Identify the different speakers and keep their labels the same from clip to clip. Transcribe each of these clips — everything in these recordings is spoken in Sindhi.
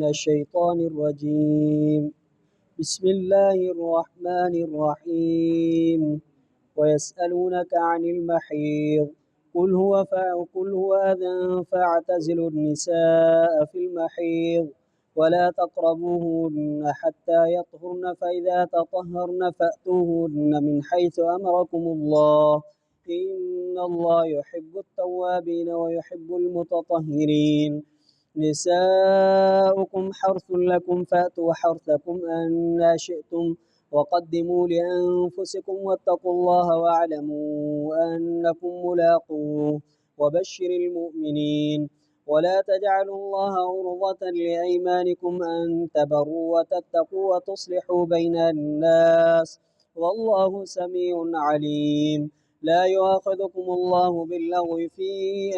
Speaker 1: الشيطان الرجيم. بسم الله الرحمن الرحيم. ويسألونك عن المحيض قل هو أذى فاعتزلوا النساء في المحيض ولا تقربوهن حتى يطهرن فإذا تطهرن فأتوهن من حيث أمركم الله إن الله يحب التوابين ويحب المتطهرين. نساؤكم حرث لكم فأتوا حرثكم أنا شئتم وقدموا لأنفسكم واتقوا الله واعلموا أنكم ملاقوه وبشر المؤمنين. ولا تجعلوا الله عرضة لأيمانكم أن تبروا وتتقوا وتصلحوا بين الناس والله سميع عليم. لا يؤاخذكم الله باللغو في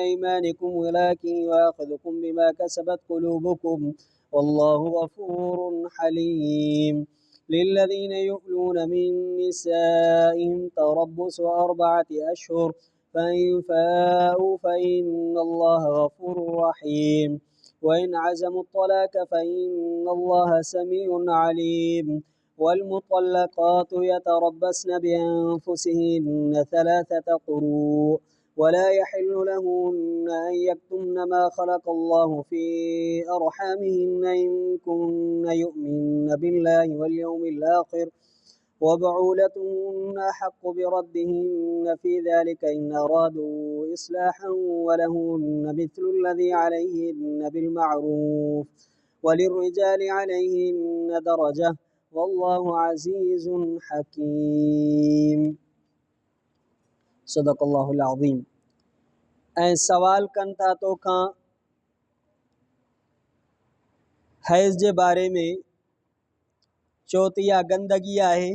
Speaker 1: أيمانكم ولكن يؤاخذكم بما كسبت قلوبكم والله غفور حليم. للذين يؤلون من نسائهم تربص 4 أشهر فإن فاءوا فإن الله غفور رحيم. وإن عزموا الطلاق فإن الله سميع عليم. والمطلقات يتربصن بأنفسهن 3 قروء ولا يحل لهن أن يكتمن ما خلق الله في أرحامهن إن كن يؤمن بالله واليوم الآخر وبعولتهن أحق بردهن في ذلك إن أرادوا إصلاحا ولهن مثل الذي عليهن بالمعروف وللرجال عليهن درجة والله عزيز حڪيم. صدق الله العظيم. ऐं सवाल कनि था तोखां हैज़ जे बारे में, चओ त इहा गंदगी आहे,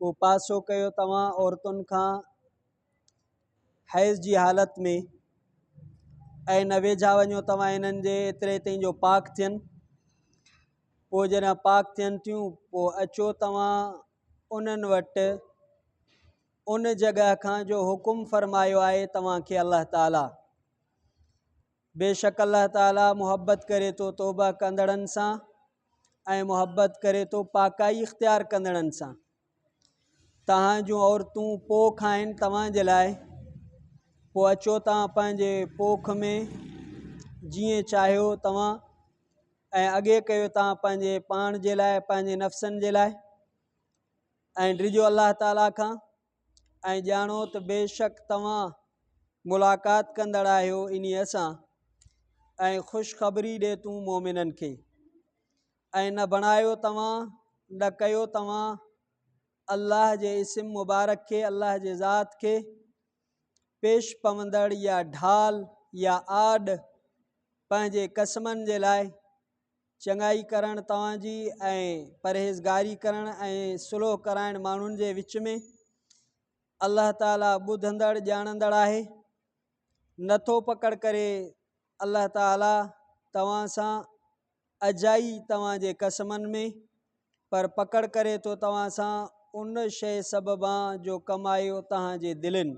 Speaker 1: पोइ पासो कयो तव्हां औरतुनि खां हैज़ जी हालत में ऐं न वेझा वञो तव्हां इन्हनि जे एतिरे ताईं जो पाक थियनि। पोइ जॾहिं पाक थियनि थियूं पोइ अचो तव्हां उन्हनि वटि उन जॻह खां जो हुकुम फरमायो आहे तव्हांखे अलाह ताला। बेशक अलाह ताला मुहबत करे थो तौबा कंदड़नि सां ऐं मुहबत करे थो पाकाई इख़्तियार कंदड़नि सां। तव्हां जूं औरतूं पोख आहिनि तव्हांजे लाइ, पोइ अचो तव्हां पंहिंजे पोख में जीअं चाहियो तव्हां ऐं अॻे कयो तव्हां पंहिंजे पाण जे लाइ पंहिंजे नफ़्सनि जे लाइ ऐं डिॼो अलाह ताला खां ऐं ॼाणो त बेशक तव्हां मुलाक़ात कंदड़ आहियो इन्हीअ सां ऐं ख़ुशख़बरी ॾे तूं मोमिननि खे। ऐं न बणायो तव्हां न कयो तव्हां अलाह जे इस्म मुबारक खे अलाह जे ज़ात खे पेश पवंदड़ या ढाल या आॾ पंहिंजे क़स्मनि जे लाइ चङाई करणु तव्हांजी ऐं परहेज़गारी करणु ऐं सुलोह कराइणु माण्हुनि जे विच में। अलाह ताला ॿुधंदड़ ॼाणंदड़ आहे। नथो पकड़ करे अलाह ताला तव्हां सां अजाई तव्हांजे क़स्मनि में, पर पकड़ करे थो तव्हां सां उन शइ सबबां जो कमायो तव्हांजे दिलनि।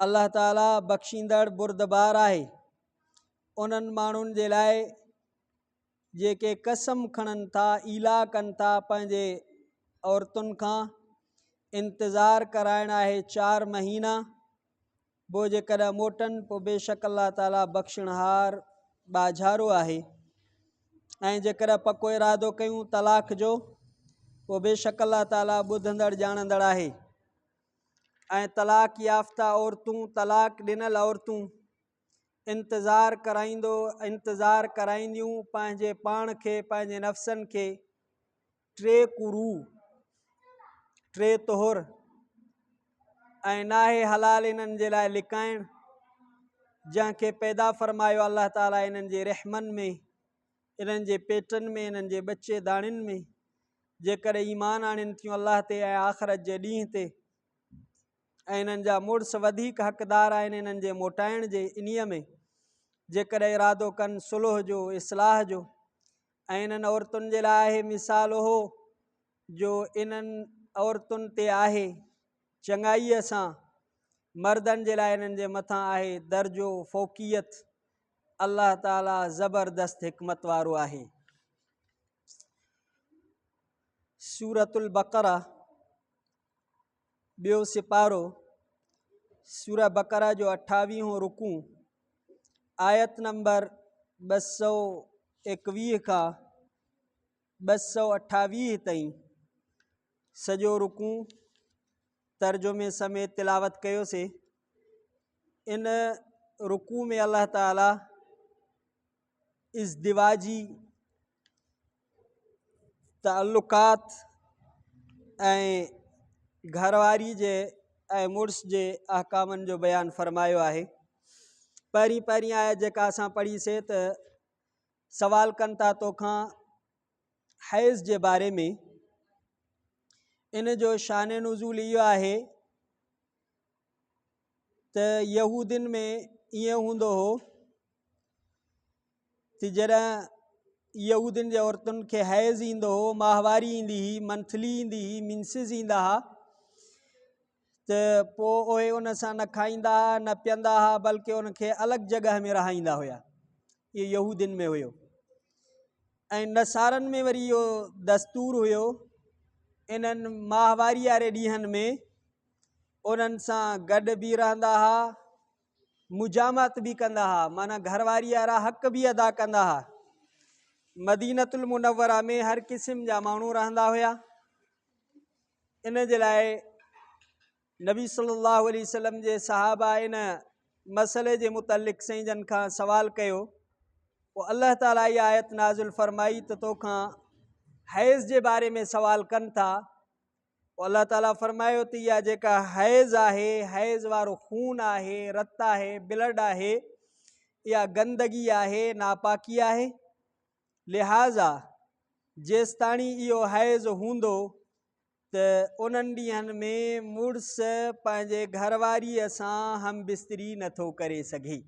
Speaker 1: अलाह ताला बख़्शींदड़ बुर्दबार आहे। उन्हनि माण्हुनि जे लाइ जेके कसम खणनि था ईला कनि था पंहिंजे औरतुनि खां, इंतज़ार कराइणु आहे 4 महीना, पोइ जेकॾहिं मोटनि पोइ बेशक अलाह ताला बख़्शणहार ॿाझारो आहे। ऐं जेकॾहिं पको इरादो कयूं तलाक़ जो पोइ बेशक अलाह ताला ॿुधंदड़ ॼाणंदड़ आहे। ऐं तलाक़ याफ़्ता औरतूं तलाक़ ॾिनल औरतूं इंतज़ार कराईंदियूं पंहिंजे पाण खे पंहिंजे नफ़्सनि खे 3 कुरू 3 तोहर ऐं नाहे हलाल इन्हनि जे लाइ लिकाइणु जंहिंखे पैदा फरमायो अलाह ताला इन्हनि जे रहमनि में इन्हनि जे पेटनि में इन्हनि जे बच्चे दाणियुनि में, जेकॾहिं ईमान आणनि थियूं अलाह ते ऐं आख़िरत जे ॾींहं ते ऐं इन्हनि जा मुड़ुस वधीक हक़दार आहिनि इन्हनि जे मोटाइण जे इन्हीअ में, जेकॾहिं इरादो कनि सुलह जो इस्लाह जो। ऐं इन्हनि औरतुनि जे लाइ आहे मिसाल उहो जो इन्हनि औरतुनि ते आहे चङाईअ सां, मर्दनि जे लाइ इन्हनि जे मथां आहे दर्जो फ़ौकियत الله تعاليٰ زبردست حڪمت وارو آهي. سورة البقره ٻيو سپارو، سورة بقره جو اٺاويهون رڪوع، آيت نمبر 221 کان 228 تائين سڄو رڪوع ترجمي سميت تلاوت ڪيوسي. ان رڪوع ۾ الله تعالي ازدواجي تعلقات ۽ گهر واري جي ۽ مڙس جي احڪامن جو بيان فرمايو آهي. پهرين پهرين آيت جيڪا اسان پڙهي سي ته سوال ڪن ٿا توکان حيض جي باري ۾، ان جو شان نزول اهو آهي ته يهودين ۾ ائين هوندو هو ته جڏهن يهودين جي عورتن کي حيض ايندو هو، ماهواري ايندي هئي، منٿلي ايندي هئي، منسز ايندا هئا ته پوء اهي ان سان نه کائيندا هئا نه پيئندا هئا، بلڪه ان کي الڳ جڳهه ۾ رهائيندا هيا. اهو يهودين ۾ هيو. ۽ نصارن ۾ وري اهو دستور هيو انهن ماهواري واري ڏينهن ۾ انهن سان گڏ به رهندا هئا، مجامعت به ڪندا هئا، معنيٰ گهر واري وارا حق به ادا ڪندا هئا. مدينة المنوره ۾ هر قسم جا ماڻهو رهندا هيا. ان جي لاء نبي صلي الله عليه وسلم جي صحابه ان مسئلي جي متعلق سائين جن کان سوال ڪيو، پوء الله تعاليٰ اها آيت نازل فرمائي ته توکان حيض جي باري ۾ سوال ڪن ٿا. پوء الله تعاليٰ فرمايو ته اها جيڪا حيض آهي، حيض وارو خون آهي، رت آهي، بلڊ آهي، اها گندگي آهي، ناپاڪي آهي، لهٰذا جيستاڻي اهو حيض هوندو ته انهن ڏينهن ۾ مڙس پنهنجي گهر واريء سان هم بستري نٿو ڪري سگهي.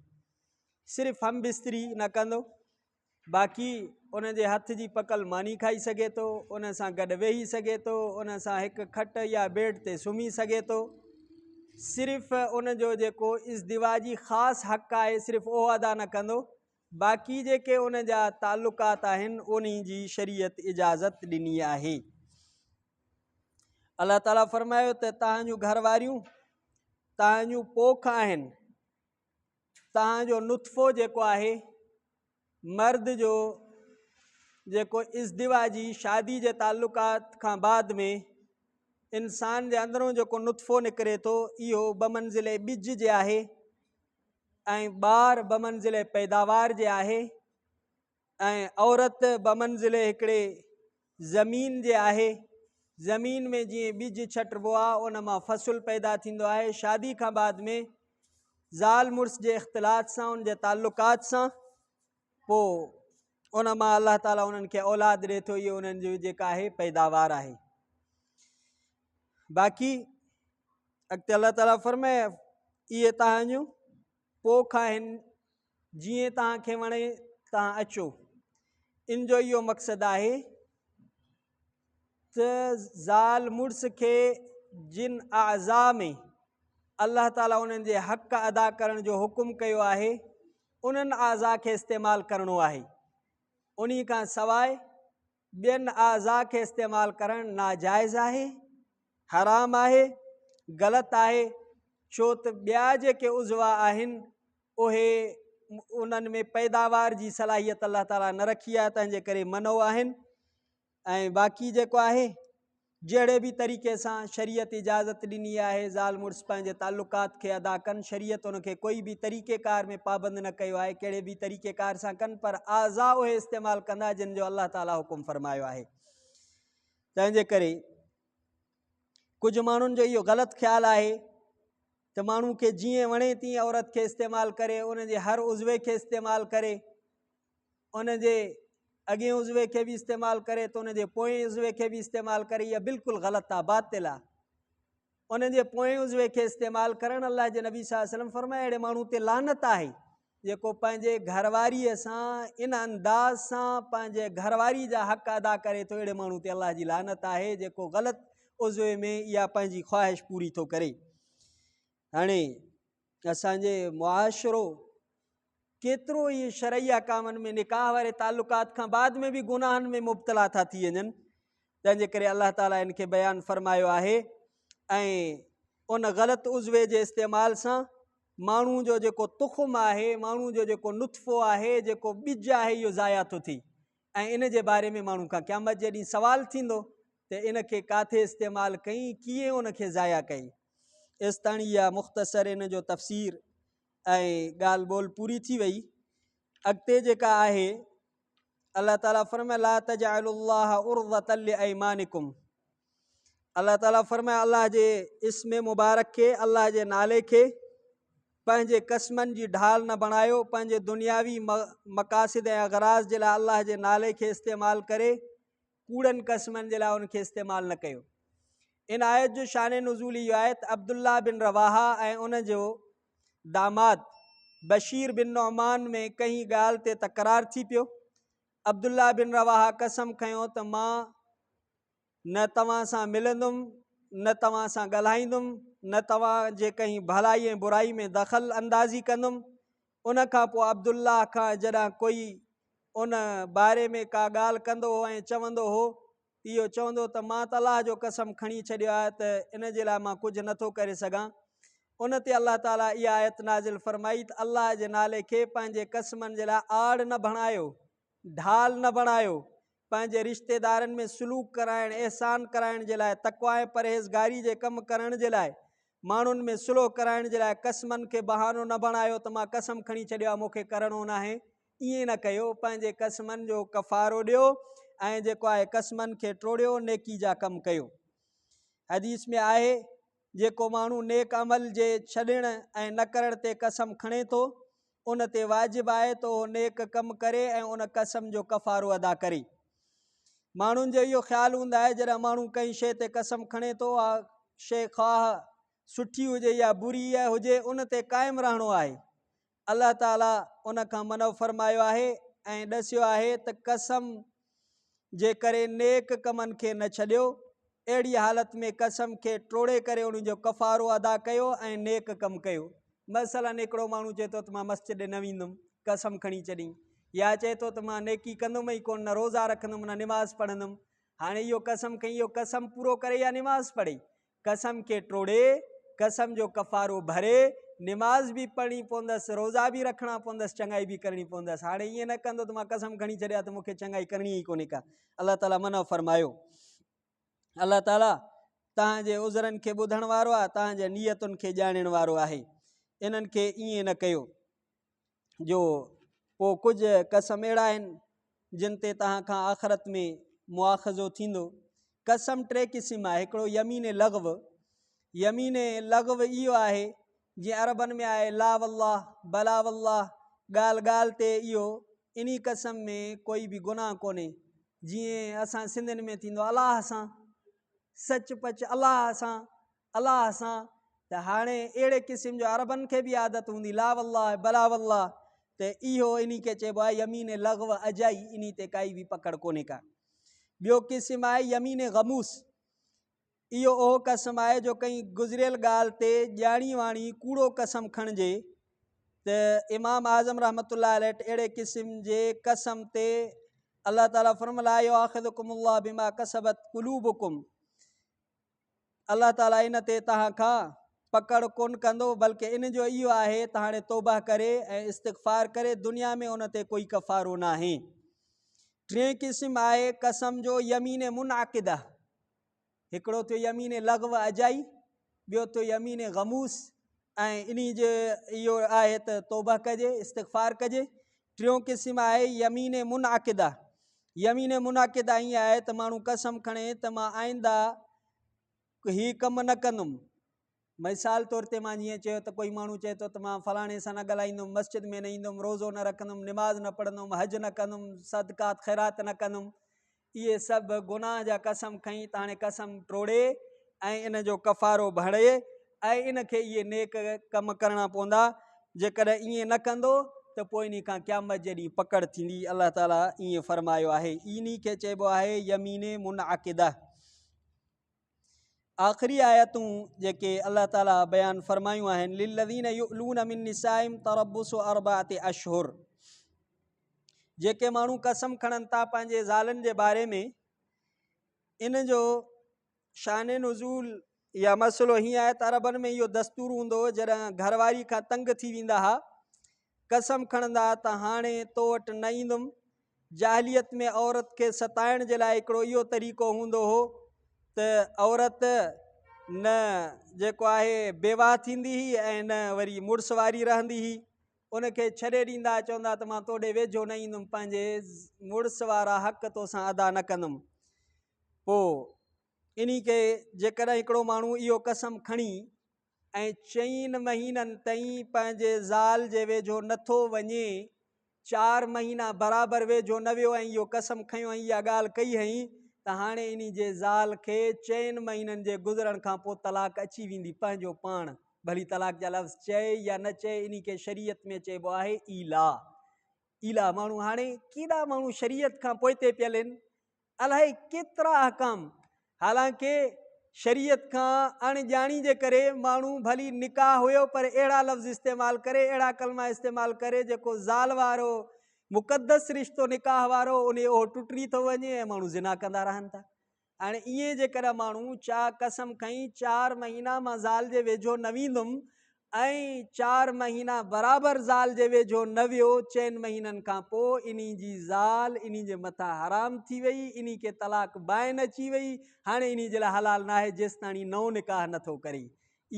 Speaker 1: صرف هم بستري نه ڪندو، باقي ان جي هٿ جي پڪل ماني کائي سگهي ٿو، ان سان گڏ ويهي سگهي ٿو، ان سان هڪ کٽ يا بيڊ تي سمهي سگهي ٿو. صرف ان جو جيڪو ازدواجي خاص حق آهي صرف اهو ادا نه ڪندو، باقي جيڪي ان جا تعلقات آهن انهي جي شريعت اجازت ڏني آهي. الله تعاليٰ فرمايو ته توهان جون گهر واريون توهان جون پوک آهن، توهان جو نطفو جيڪو آهي مرد جو جيڪو ازدواجي شادي جي تعلقات کان بعد ۾ انسان جي اندرون جيڪو نطفو نڪري ٿو اهو بمنزل ٻج جي آهي ۽ ٻار بمنزل پيداوار جي آهي ۽ عورت بمنزل هڪڙي زمين جي آهي. زمين ۾ جيئن ٻج ڇٽبو آهي ان مان فصل پيدا ٿيندو آهي. شادي کان بعد ۾ زال مڙس جي اختلاط سان ان جي تعلقات سان پوء ان مان الله تعاليٰ انهن کي اولاد ڏي ٿو. اهو انهن جو جيڪا آهي پيداوار آهي. باقي اڳتي الله تعاليٰ فرمائي اهي تهان جون پوک آهن، جيئن توهان کي وڻي توهان اچو. ان جو اهو مقصد آهي ته زال مڙس کي جن اعضاء ۾ الله تعاليٰ انهن جي حق ادا ڪرڻ جو حڪم ڪيو آهي انهن اعضاء کي استعمال ڪرڻو آهي، انهي کان سواء ٻين اعضاء کي استعمال ڪرڻ ناجائز آهي، حرام آهي، غلط آهي، ڇو ته ٻيا جيڪي عضوا آهن اهي انهن ۾ پيداوار جي صلاحيت الله تعاليٰ نه رکي آهي، تنهن جي ڪري منع آهن ۽ باقي جيڪو آهي جهڙي به طريقي سان شريعت اجازت ڏني آهي زال مڙس پنهنجي تعلقات کي ادا ڪن، شريعت ان کي ڪوئي به طريقي ڪار ۾ پابند نه ڪيو آهي، ڪهڙي به طريقي ڪار سان ڪن پر اعضاء اهي استعمال ڪندا جن جو الله تعاليٰ حڪم فرمايو آهي. تنهن جي ڪري ڪجهه ماڻهن جو اهو غلط خيال آهي ته ماڻهو کي جيئن وڻي تيئن عورت کي استعمال ڪري، ان جي هر عضوي کي استعمال ڪري، ان جي اڳئين عضوي کي به استعمال ڪري ته ان جي پوئين عضوي کي به استعمال ڪري، اها بلڪل غلط آهي، باطل آهي. ان جي پوئين عضوي کي استعمال ڪرڻ الله جي نبي صلي الله عليه وسلم فرمايو اهڙي ماڻهو تي لعنت آهي جيڪو پنهنجي گهرواريء سان ان انداز سان پنهنجي گهرواري جا حق ادا ڪري ٿو، اهڙي ماڻهو تي الله جي لعنت آهي جيڪو غلط عضوي ۾ اها پنهنجي خواهش پوري ٿو ڪري. هاڻي اسانجي معاشرو ڪيترو ئي شرعي احڪامن ۾ نڪاح واري تعلقات کان بعد ۾ به گناهن ۾ مبتلا ٿا ٿي وڃن، تنهن جي ڪري الله تعاليٰ ان کي بيان فرمايو آهي. ۽ ان غلط عضوي جي استعمال سان ماڻهو جو جيڪو تخم آهي، ماڻهو جو جيڪو نطفو آهي، جيڪو ٻج آهي، اهو ضايع ٿو ٿي ۽ ان جي باري ۾ ماڻهو کان قيامت جي ڏينهن سوال ٿيندو ته ان کي ڪاٿي استعمال ڪئين، ڪيئن ان کي ضايع ڪئين. ايستاڻي اها مختصر ان جو تفسير ۽ ڳالهه ٻولهه پوري ٿي وئي. اڳتي جيڪا آهي الله تعالي فرمائي لا تجعلوا الله عرضة لأيمانكم، الله تعالي فرمائي الله جي اسم مبارڪ کي، الله جي نالي کي پنهنجي قسمن جي ڍال نه بڻايو. پنهنجي دنياوي مقاصد ۽ اغراض جي لاء الله جي نالي کي استعمال ڪري ڪوڙن قسمن جي لاء ان کي استعمال نه ڪيو. ان آيت جو شان نزول اهو آهي ته عبدالله بن رواحه ۽ ان جو داماد بشير بن نعمان ۾ ڪنهن ڳالهه تي تڪرار ٿي پيو. عبدالله بن رواحه قسم کنيو ته مان نه توهان سان ملندم، نه توهان سان ڳالهائيندم، نه توهان جي ڪنهن ڀلائي ۽ برائي ۾ دخل اندازي ڪندم. ان کان پوء عبدالله کان جڏهن ڪوئي ان باري ۾ ڪا ڳالهه ڪندو هو ۽ چوندو هو ته اهو چوندو ته مان ته الله جو قسم کڻي ڇڏيو آهي ته ان جي لاء مان ڪجهه نٿو ڪري سگهان. ان تي الله تعاليٰ اها آيت نازل فرمائي ته الله جي نالي کي پنهنجي قسمن جي لاء آڙ نه بڻايو، ڍال نه بڻايو، پنهنجي رشتيدارن ۾ سلوڪ ڪرائڻ، احسان ڪرائڻ جي لاء، تقويٰ ۽ پرهيزگاري جي ڪم ڪرڻ جي لاء، ماڻهن ۾ صلح ڪرائڻ جي لاء قسمن کي بهانو نه بڻايو ته مان قسم کڻي ڇڏيو آهي مون کي ڪرڻو ناهي. ائين نه ڪيو، پنهنجي قسمن جو ڪفارو ڏيو ۽ جيڪو آهي قسمن کي ٽوڙيو، نيڪي جا ڪم ڪيو. حديث ۾ آهي، جيڪو ماڻهو نيڪ عمل جي ڇڏڻ ۽ نه ڪرڻ تي قسم کڻي ٿو، ان تي واجب آهي ته اهو نيڪ ڪم ڪري ۽ ان قسم جو ڪفارو ادا ڪري. ماڻهن جو اهو خيال هوندو آهي جڏهن ماڻهو ڪنهن شيء تي قسم کڻي ٿو، اها شيء خواهه سٺي هجي يا بري هجي، ان تي قائم رهڻو آهي. الله تعاليٰ ان کان منع فرمايو آهي ۽ ڏسيو آهي ته قسم جي ڪري نيڪ ڪمن کي نه ڇڏيو، اهڙي حالت ۾ قسم کي ٽوڙي ڪري ان جو ڪفارو ادا ڪيو ۽ نيڪ ڪم ڪيو. مثلاً هڪڙو ماڻهو چئي ٿو ته مان مسجد ڏي نه ويندم، قسم کڻي ڇڏين، يا چئي ٿو ته مان نيڪي ڪندم ئي ڪونه، نه روزا رکندم نه نماز پڙهندم، هاڻي اهو قسم کڻي اهو قسم پورو ڪري يا نماز پڙهي؟ قسم کي ٽوڙي، قسم جو ڪفارو ڀري، نماز به پڙهڻي پوندس، روزا به رکڻا پوندس، چڱائي به ڪرڻي پوندس. هاڻي ائين نه ڪندو ته مان قسم کڻي ڇڏيا ته مون کي چڱائي ڪرڻي ئي ڪونهي ڪا. الله تعاليٰ منع فرمايو. الله تعاليٰ توهان جي عذرن کي ٻڌڻ وارو آهي، توهان جي نيتن کي ڄاڻڻ وارو آهي. انهن کي ائين نه ڪيو. جو پوء ڪجهه قسم اهڙا آهن جن تي توهان کان آخرت ۾ مواخذو ٿيندو. قسم ٽي قسم آهي، هڪڙو يمين لغو، يمين لغو اهو آهي جيئن عربن ۾ آهي لا والله، بلا والله، ڳالهه ڳالهه تي اهو انهي قسم ۾ ڪوئي به گناهه ڪونهي، جيئن اسان سنڌين ۾ ٿيندو الله سان، سچ پچ الله سان، الله سان، ته هاڻي اهڙي قسم جو عربن کي به عادت هوندي لا والله بلا والله، ته اهو انهي کي چئبو آهي يمين لغو اجائي، انهي تي ڪائي به پڪڙ ڪونهي ڪا. ٻيو قسم آهي يمين غموس، اهو اهو قسم آهي جو ڪنهن گذريل ڳالهه تي ڄاڻي واڻي ڪوڙو قسم کڻجي، ته امام اعظم رحمة الله عليه وٽ اهڙي قسم جي قسم تي الله تعالي فرمايو لا يؤاخذڪم الله بما ڪسبت قلوبڪم، الله تعاليٰ ان تي توهان کان پڪڙ ڪونه ڪندو، بلڪه ان جو اهو آهي ته هاڻي توبه ڪري ۽ استغفار ڪري، دنيا ۾ ان تي ڪوئي ڪفارو ناهي. ٽئين قسم آهي قسم جو يمين منعقده، هڪڙو ٿيو يمين لغو اجائي، ٻيو ٿيو يمين غموس ۽ انهي جو اهو آهي ته توبه ڪجي، استغفار ڪجي. ٽيون قسم آهي يمين منعقده، يمين منعقده ائين آهي ته ماڻهو قسم کڻي ته مان آئنده هي ڪم نه ڪندم. مثال طور تي مان جيئن چيو ته ڪوئي ماڻهو چئي ٿو ته مان فلاڻي سان نه ڳالهائيندم، مسجد ۾ نه ايندم، روزو نه رکندم، نماز نه پڙهندم، حج نه ڪندم، صدقات خيرات نه ڪندم، اهي سڀ گناهه جا قسم کڻي ته هاڻي قسم ٽوڙي ۽ ان جو ڪفارو ڀري ۽ ان کي اهي نيڪ ڪم ڪرڻا پوندا، جيڪڏهن ائين نه ڪندو ته پوء انهي کان قيامت جي ڏينهن پڪڙ ٿيندي، الله تعاليٰ ائين فرمايو آهي. انهي کي چئبو آهي يمين منعقده. آخري آيتون جيڪي الله تعالي بيان فرمايون آهن للذين يؤلون من نسائهم تربص اربعه اشهر جيڪي ماڻهو قسم کڻن ٿا پنهنجي زالن جي باري ۾ ان جو شان نزول يا مسئلو هيئن آهي ته عربن ۾ اهو دستور هوندو هو جڏهن گهر واري کان تنگ ٿي ويندا ها قسم کڻندا ته هاڻي تو وٽ نه ايندم. جاهليت ۾ عورت کي ستائڻ جي لاء هڪڙو اهو طريقو هوندو هو ته عورت نه جيڪو آهي بيواهه ٿيندي هئي ۽ نه وري مڙس واري رهندي هئي ان کي ڇڏي ڏيندا چوندا ته مان توڏي ويجهو نه ايندم پنهنجي مڙس وارا حق توسان ادا نه ڪندم. پوء انهي کي جيڪڏهن هڪڙو ماڻهو اهو قسم کڻي ۽ چئن مهينن تائين پنهنجي زال جي ويجهو نٿو وڃي، چار مهينا برابر ويجهو نه ويو ۽ اهو قسم کنيو ۽ اها ڳالهه ڪئي هئين ته هاڻي انهي جي زال کي چئن مهينن جي گذرڻ کان پوء طلاق اچي ويندي پنهنجو پاڻ ڀلي طلاق جا لفظ چئي يا نه چئي انهي کي شريعت ۾ چئبو آهي ايلاء. ايلاء ماڻهو هاڻي ڪيڏا ماڻهو شريعت کان پوئتي پيل آهن الائي ڪيترا احڪام حالانڪه شريعت کان اڻ ڄاڻي جي ڪري ماڻهو ڀلي نڪاح هيو پر اهڙا لفظ استعمال ڪري اهڙا ڪلما استعمال ڪري جيڪو زال وارو مقدس رشتو نڪاح وارو انهي اهو ٽٽي ٿو وڃي ۽ ماڻهو زنا ڪندا رهن ٿا. هاڻي ائين جيڪڏهن ماڻهو چا قسم کڻي چار مهينا مان زال جي ويجهو نه ويندم ۽ چار مهينا برابر زال جي ويجهو نه ويو، چئن مهينن کان پوء انهي جي زال انهي جي مٿان حرام ٿي وئي، انهي کي طلاق بائن اچي وئي، هاڻي انهي جي لاء حلال ناهي جيستاڻي نئون نڪاح نه ٿو ڪري.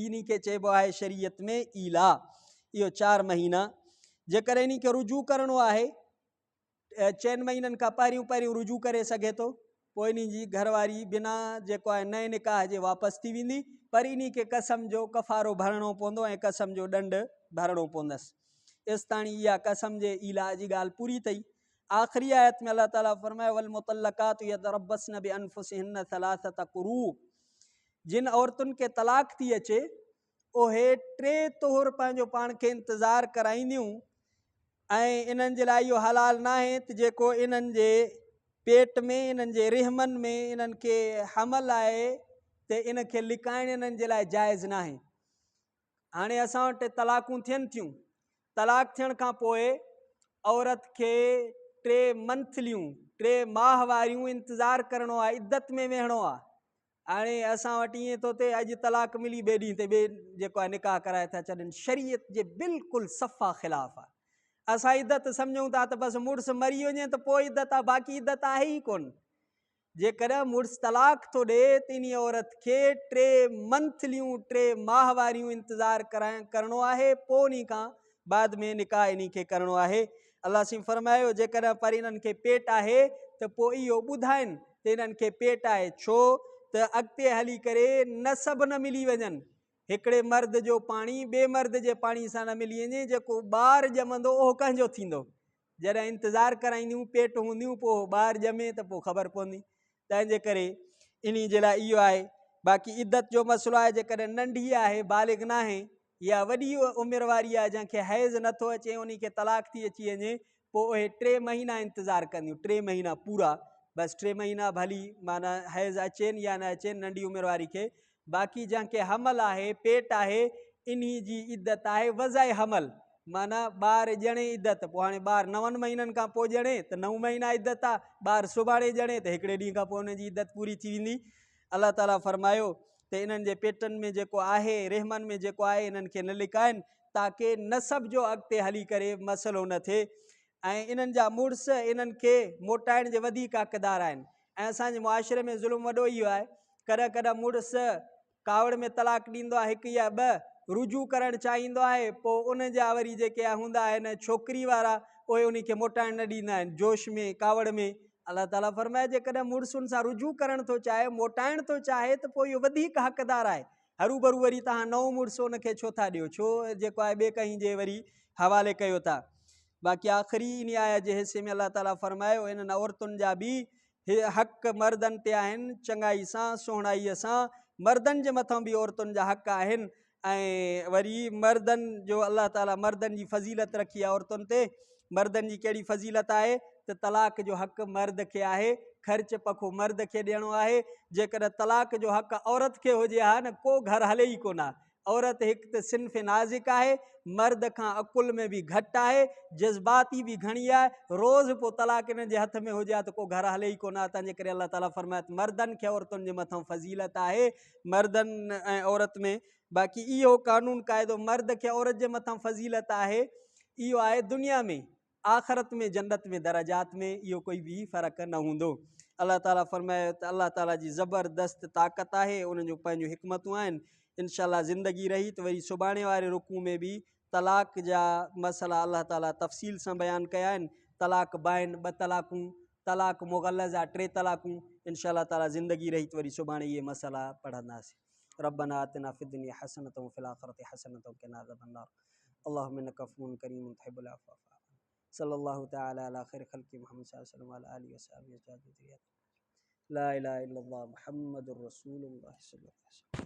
Speaker 1: انهي کي چئبو آهي شريعت ۾ ايلاء. اهو چار مهينا جيڪڏهن انهي کي رجوع ڪرڻو آهي چئن مهينن کان پهريون پهريون رجوع ڪري سگهي ٿو پوء انهي جي گهر واري بنا جيڪو آهي نئين نڪاح جي واپس ٿي ويندي پر انهي کي قسم جو ڪفارو ڀرڻو پوندو ۽ قسم جو ڏنڊ ڀرڻو پوندس ايستاڻي اها قسم جي ايلاء جي ڳالهه پوري ٿئي آخري آيت ۾ الله تعالي فرمايو والمطلقات يتربصن بانفسهن ثلاثه قروء جن عورتن کي طلاق ٿي اچي اهي ٽي طهر پنهنجو پاڻ کي انتظار ڪرائينديون ۽ انهن جي لاء اهو حلال ناهي ته جيڪو انهن جي پيٽ ۾، انهن جي رحمن ۾، انهن کي حمل آهي ته ان کي لڪائڻ انهن جي لاء جائز ناهي. هاڻي اسان وٽ طلاقون ٿين ٿيون. طلاق ٿيڻ کان پوء عورت کي ٽي منٿليون، ٽي ماهواريون انتظار ڪرڻو آهي، عدت ۾ ويهڻو آهي. هاڻي اسان وٽ ائين ٿو ٿئي اڄ طلاق ملي ٻئي ڏينهن تي ٻئي جيڪو آهي نڪاح ڪرائي ٿا ڇڏن شريعت جي بلڪل صفا خلاف آهي اسان عدت سمجهون ٿا ته بس مڙس مري وڃي ته پوء عدت آهي باقي عدت آهي ئي ڪون جيڪڏهن مڙس طلاق ٿو ڏي ته انهي عورت کي ٽي منٿليون ٽي ماهواريون انتظار ڪرائڻ ڪرڻو آهي پوء انهي کان بعد ۾ نڪاح انهي کي ڪرڻو آهي الله سائين فرمايو جيڪڏهن پر انهن کي پيٽ آهي ته پوء اهو ٻڌائن ته انهن کي پيٽ آهي ڇو ته اڳتي هلي ڪري نسب نه ملي وڃن. هڪڙي مرد جو پاڻي ٻئي مرد جي پاڻي سان نه ملي وڃي جيڪو ٻار ڄمندو اهو ڪنهن جو ٿيندو؟ جڏهن انتظار ڪرائينديون پيٽ هونديون پوء اهو ٻار ڄمي ته پوء خبر پوندي. تنهن جي ڪري انهي جي لاء اهو آهي. باقي عدت جو مسئلو آهي جيڪڏهن ننڍي آهي بالغ ناهي يا وڏي عمر واري آهي جنهن کي حيض نٿو اچي انهي کي طلاق ٿي اچي وڃي پوء اهي ٽي مهينا انتظار ڪنديون ٽي مهينا پورا بس ٽي مهينا ڀلي معنيٰ حيض اچين يا نه اچين ننڍي عمر واري کي باقي جنهن کي حمل آهي پيٽ آهي انهي جي عدت آهي وضع حمل معنيٰ ٻار ڄڻي عدت پوء هاڻي ٻار نون مهينن کان پوء ڄڻي ته نو مهينا عدت آهي ٻار سڀاڻي ڄڻي ته هڪڙي ڏينهن کان پوء ان جي عدت پوري ٿي ويندي الله تعاليٰ فرمايو ته انهن جي پيٽن ۾ جيڪو آهي، رحمن ۾ جيڪو آهي انهن کي نه لڪائن تاڪه نسب جو اڳتي هلي ڪري مسئلو نه ٿئي ۽ انهن جا مڙس انهن کي موٽائڻ جي وڌيڪ حقدار آهن ۽ اسان جي معاشري ۾ ظلم وڏو اهو آهي ڪڏهن ڪڏهن مڙس ڪاوڙ ۾ طلاق ڏيندو آهي هڪ يا ٻه رجوع ڪرڻ چاهيندو آهي پوء ان جا وري جيڪي هوندا آهن ڇوڪري وارا اهي انهي کي موٽائڻ نه ڏيندا آهن جوش ۾ ڪاوڙ ۾ الله تعاليٰ فرمايو جيڪڏهن مڙس ان سان رجوع ڪرڻ ٿو چاهي، موٽائڻ ٿو چاهي ته پوء اهو وڌيڪ حقدار آهي. هروڀرو وري توهان نئون مڙس ان کي ڇو ٿا ڏيو؟ ڇو جيڪو آهي ٻئي ڪنهن جي وري حوالي ڪيو ٿا؟ باقي آخري انهي آيت جي حصي ۾ الله تعاليٰ فرمايو انهن عورتن جا به حق مردن تي آهن چڱائي سان، سهڻائيء سان، مردن جي مٿان به عورتن جا حق آهن ۽ وري مردن جو الله تعالي مردن جي فضيلت رکي آهي عورتن تي مردن جي ڪهڙي فضيلت آهي ته طلاق جو حق مرد کي آهي خرچ پکو مرد کي ڏيڻو آهي. جيڪڏهن طلاق جو حق عورت کي هجي ها نه ڪو گهر هلي ئي ڪونه ها. عورت هڪ ته صنف نازڪ آهي، مرد کان عقل ۾ به گهٽ آهي، جذباتي به گهڻي آهي، روز پوء طلاق انهن جي هٿ ۾ هجي ها ته ڪو گهر هلي ئي ڪونه ها، تنهنجي ڪري الله تعاليٰ فرمايو ته مردن کي عورتن جي مٿان فضيلت آهي، مردن ۽ عورت ۾ باقي اهو قانون قاعدو مرد کي عورت جي مٿان فضيلت آهي اهو آهي دنيا ۾، آخرت ۾ جنت ۾ درجات ۾ اهو ڪوئي به فرق نه هوندو. الله تعاليٰ فرمايو ته الله تعاليٰ جي زبردست طاقت آهي انهن جون پنهنجون حڪمتون آهن. انشاء الله زندگي رهي ته وري سڀاڻي واري رڪوع ۾ به طلاق جا مسئلا الله تعاليٰ تفصيل سان بيان ڪيا آهن. طلاق بائن ٻه طلاقون، طلاق مغلظه ٽي طلاقون، انشاء الله تعاليٰ زندگي رهي ته وري سڀاڻي اهي مسئلا پڙهنداسين. ربنا آتنا في الدنيا حسنة وفي الآخرة حسنة وقنا عذاب النار اللهم انك عفو كريم تحب العفو فاعف عنا صلى الله تعالى على خير خلق محمد صلى الله عليه وسلم وعلى آله وصحبه أجمعين لا اله الا الله محمد رسول الله صلى الله عليه وسلم.